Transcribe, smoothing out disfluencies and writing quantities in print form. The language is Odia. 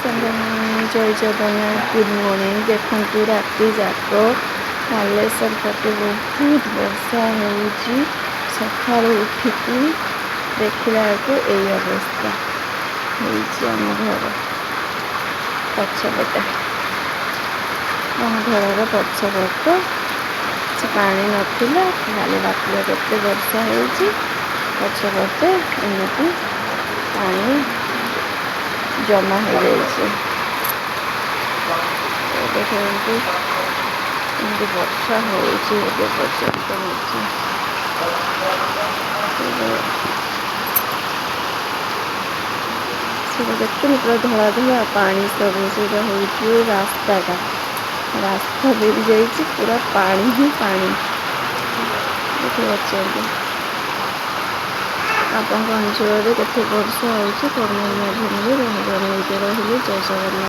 ସାଙ୍ଗମାନେ, ଜୟ ଜଗନ୍ନାଥ, ଗୁଡ଼୍ ମର୍ଣ୍ଣିଂ। ଦେଖନ୍ତୁ, ରାତି ଯାକ ବାଲେଶ୍ୱର ପଟେ ବହୁତ ବର୍ଷା ହେଉଛି। ସକାଳୁ ଉଠିକି ଦେଖିଲା ବେଳକୁ ଏଇ ଅବସ୍ଥା ହେଇଛି। ଆମ ଘର ପଛପଟେ, ଆମ ଘରର ପଛପଟ କିଛି ପାଣି ନଥିଲା। କାଲି ରାତିରେ କେତେ ବର୍ଷା ହେଇଛି, ପଛପଟେ ଏମିତି ପାଣି ଜମା ହେଇଯାଇଛି। ଦେଖନ୍ତୁ, ଏମିତି ବର୍ଷା ହେଉଛି ଏବେ ପର୍ଯ୍ୟନ୍ତ ମଧ୍ୟ। ସେଇଟା ଦେଖୁଛନ୍ତି, ପୁରା ଧଳା ଧଳା ପାଣି ସବୁ। ସେଇଟା ହେଉଛି ରାସ୍ତାଟା, ରାସ୍ତା ଦେଇ ଯାଇଛି, ପୁରା ପାଣି ହିଁ ପାଣି ଦେଖିପାରୁଛନ୍ତି। ଆପଣଙ୍କ ଅଞ୍ଚଳରେ କେତେ ବର୍ଷା ହେଉଛି, କମେଣ୍ଟ ମାଧ୍ୟମରେ ଜଣାଇକି ରହିଲେ। ଜୟ ଜଗନ୍ନାଥ।